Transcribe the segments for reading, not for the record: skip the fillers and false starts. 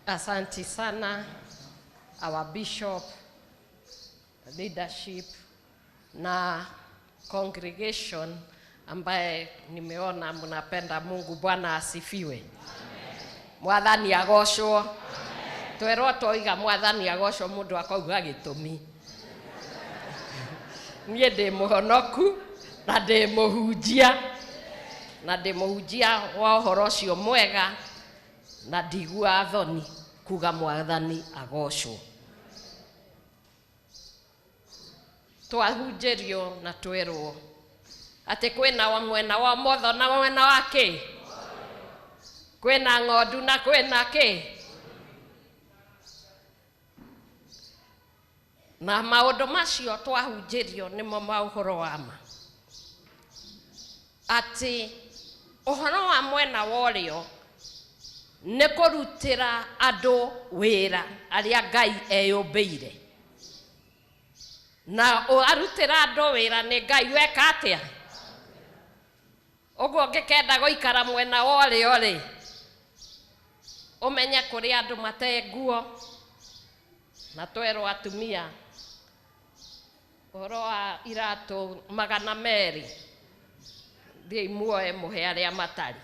Asante sana our bishop, leadership na congregation ambaye nimeona mnapenda Mungu. Bwana asifiwe. Mwathani agocwo. Twerwo twoiga mwathani agocwo mundu akauga gitumi. Niĩ ndĩ mũhonoku na ndĩ mũhunjia na ndĩ mũhunjia wa ũhoro ũcio mwega na ndiguaga thoni kuga mwathani agocwo. Twahunjĩrio na twerwo atĩ kwĩna wa mwena wa motho na mwena wa kĩ, kwĩna ng'ondu na kwĩna kĩ, na maũndũ macio twahunjĩrio nĩmo ma ũhoro wa ma, atĩ ũhoro wa mwena wa ũrĩo nĩ kũrutĩra andũ wĩra arĩa Ngai eyũmbĩire, na arutĩra andũ wĩra nĩ Ngai weka atĩa. Ũguo ũngĩkenda gũikara mwena wa ũrĩo rĩ, ũmenye kũrĩ andũ mate nguo, na twerwo atumia ũhoro wa iratũ 200 thiĩi muoe mũhe arĩa matarĩ,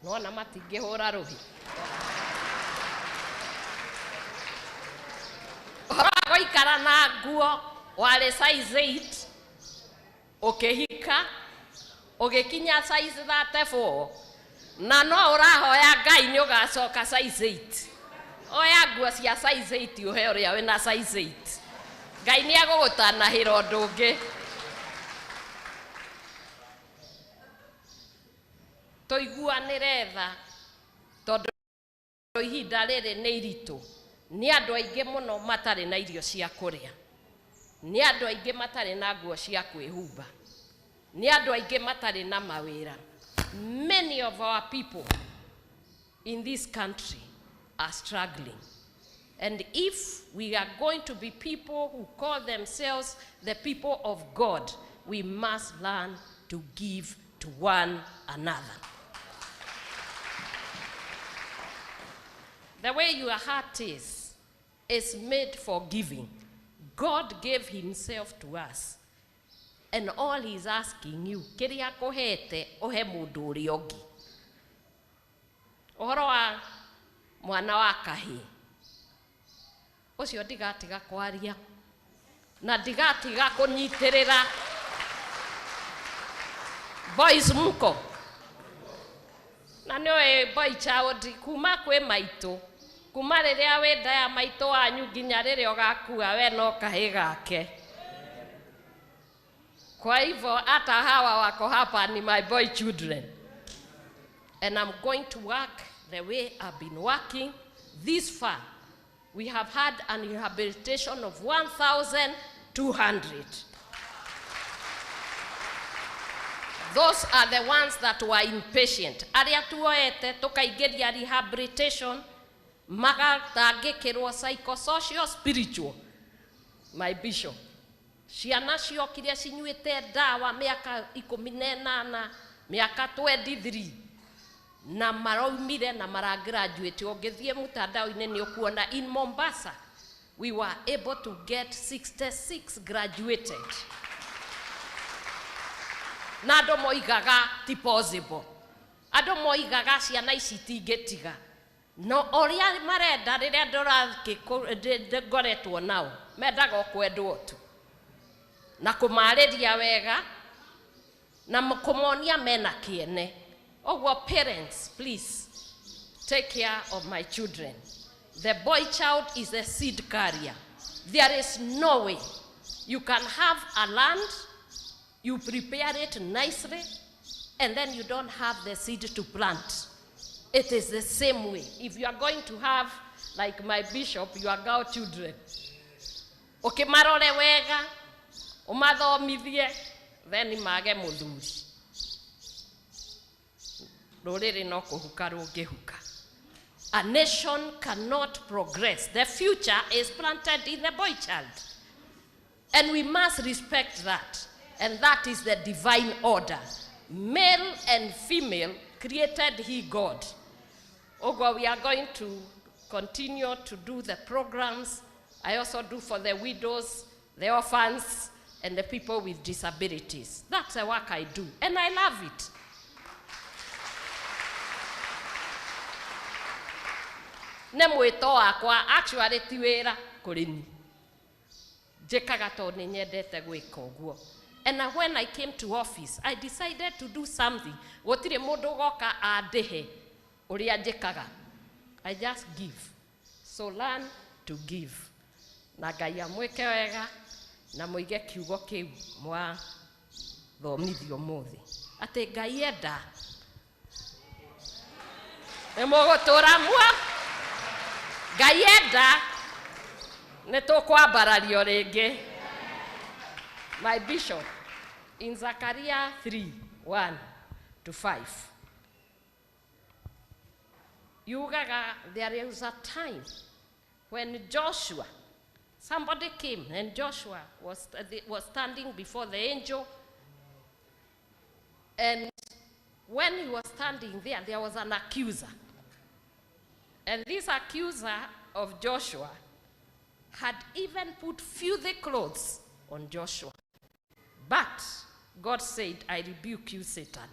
nona matingĩhũra rũhĩ. Ũhoro wa gũikara na nguo warĩ size 8 ũkĩhika ũgĩkinya size 34 na no ũrahoya Ngai nĩ ũgacoka size 8. Oya nguo cia size 8 ũhe ũrĩa wĩna size 8, Ngai nĩ egũgũtanahĩra ũndũ ũngĩ. Tũiguanĩre tha tondũ ihinda rĩrĩ nĩ iritũ, nĩ andũ aingĩ mũno matarĩ na irio cia kũrĩa, nĩ andũ aingĩ matarĩ na nguo cia kwĩhumba, nĩ andũ aingĩ matarĩ na mawĩra. Many of our people in this country are struggling. And if we are going to be people who call themselves the people of God, we must learn to give to one another. The way your heart is made for giving. God gave himself to us. And all he's asking you, kĩrĩa akũhete, ũhe mũndũ ũrĩa ũngĩ. Ũhoro wa mwana wa kahĩĩ, ũcio ndigatiga kwaria na ndigatiga kũnyitĩrĩra. Boys mko na nĩũĩ boy child kuma kwĩ maitũ, kuma rĩrĩa wĩ nda ya maitũ wanyu nginya rĩrĩa ũgakua we no kahĩĩ gake. Kwa hivyo hata hawa wako hapa ni my boy children. And I'm going to work the way I've been working this far. We have had an rehabilitation of 1,200. Those are the ones that were impatient. Arĩa tuoete tukaingĩria rehabilitation, magatangĩkĩrwo psychosocial spiritual. My bishop, ciana ciokire cinyuĩte ndawa mĩaka 18, mĩaka 23, na maraumire na maragraduate. Ũngĩthiĩ mtandao-inĩ nĩ ũkuona in Mombasa we were able to get 66 graduated. Na andũ moigaga ti possible, andũ moigaga ciana ici itingĩtiga, no ũrĩa marenda rĩrĩa ngoretwo nao mendaga o kwendwo tu na kũmarĩria wega na kũmonia mena kĩene. Ũguo parents, please take care of my children. The boy child is a seed carrier. There is no way you can have a land, you prepare it nicely, and then you don't have the seed to plant. It is the same way. If you are going to have, like my bishop, your girl children, ũkĩmarore wega, ũmathomithie, then mage mũthuri. Rũrĩrĩ no kũhuka rũngĩhuka. A nation cannot progress. The future is planted in the boy child. And we must respect that. And that is the divine order. Male and female created he God. Ũguo we are going to continue to do the programs. I also do for the widows, the orphans, and the people with disabilities. That's the work I do, and I love it. Nĩ mwĩto wakwa, actually ti wĩra kũrĩ ni njĩkaga tondũ nĩ nyendete gwĩka ũguo. And when I came to office, I decided to do something. Gũtirĩ mũndũ ũgoka andĩhe ũrĩa njĩkaga. I just give. So learn to give. Na Ngai amwĩke wega na mũige kiugo kĩu mwathomithio ũmũthĩ. Atĩ Ngai enda nĩ mũgũtũra muo. Ngai enda nĩ tũkwambarario rĩngĩ. My bishop, in Zechariah 3, 1 to 5, yugaga there is a time when Joshua, somebody came and Joshua was standing before the angel, and when he was standing there, there was an accuser. And this accuser of Joshua had even put filthy clothes on Joshua. But God said, "I rebuke you, Satan."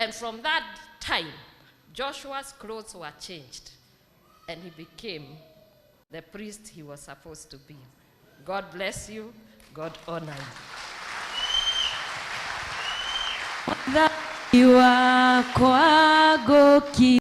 And from that time, Joshua's clothes were changed, and he became the priest he was supposed to be. God bless you. God honor you. Wakwa ngũki.